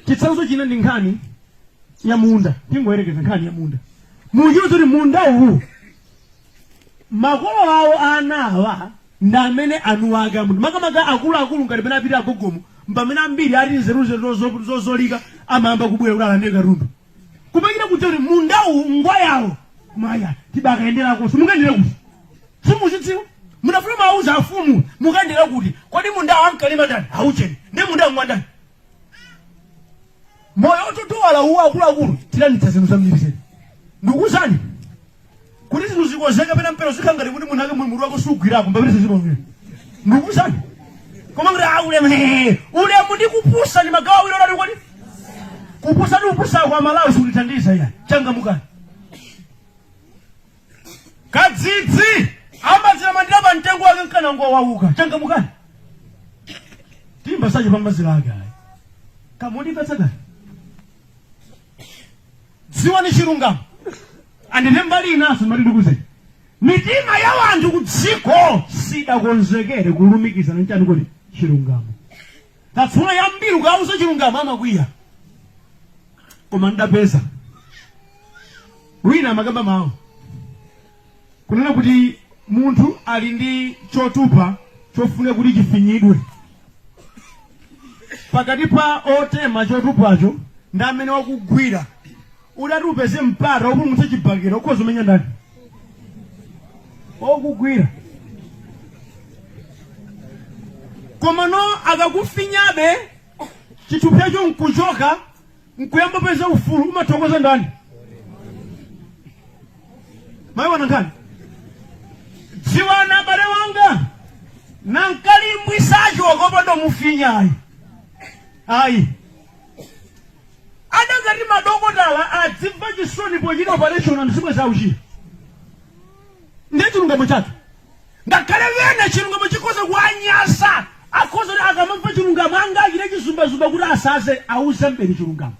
Chitsanzo china ndi nkhani ya munda. Tingoyerekeza nkhani ya munda. Muchiwo kuti munda uwu makolo awo ana awa ndi amene anu ake amunthu, makamaka akuluakulu ngati pene apita agogomo, pamene ambiri ali nzeru zozolika amayamba kubwera kuti alandire katundu. Kumachita kudziwa kuti munda uwu ngwa yawo, maya tibakayenderakonso. Mukayendera kuti? Simuzidziwa. Munafuna mauza afumu mukayendera kuti? Kodi munda ankalima ndani? Aucheni ndi munda ngwa ndani? Moyo ototowala uwu, akuluakulu, tilanitsa zinthu zambiri zedi. Ndikuwuzani kuti zinthu zikonzeka pena mpero zikhala ngati kuti munthu ake mutu wako sugwirako mbapita zimamvera. Ndikuwuzani, koma kuti ah, ulemu, ulemu ndi kupusa ndi magawo awiri otati. Kodi kupusa ndi kupusa kwa Malawi sikutithandiza iya. Changamukani. Kadzidzi amadzilamandira pa mtengo wake mkanango wauka. Changamukani. Timba sache pa mazira ake ayi kamundipetsa kani. Dziwani chilungamo. Andine mbali inaso mati ndikuze mitima ya wanthu ku dziko sidakonzekere kulumikizana nchani kodi? Chilungamo. Tatsuna yambiri ukauza chilungamo amakwiya. Koma ndapeza wina amakamba mawu kunena kuti munthu ali ndi chotupa chofuna kuti chifinyidwe. Pakati pa otema chotupacho ndi amene wakugwira, udati upeze mpata wopulumutsa chibakera, ukhoza umenya ndani? Okugwira. Koma no, akakufinyabe chithupsacho nkuchoka, nkuyamba peza ufulu, umathokoza ndani? Mayiwana nkhani. Dziwana abale wanga, nankalimbwi sachoka opanda mufinya ayi ayi. Adakati madokotala adzimva chisoni pochita operation anthu zimwe zauchira. Ndiye chilungamo chake, ngakhale wena chilungamo chikhoza kuwanyasa, akhoza kuti akamamva chilungamo anga achite chizumbazumba kuti asaze auze mbeni chilungamo.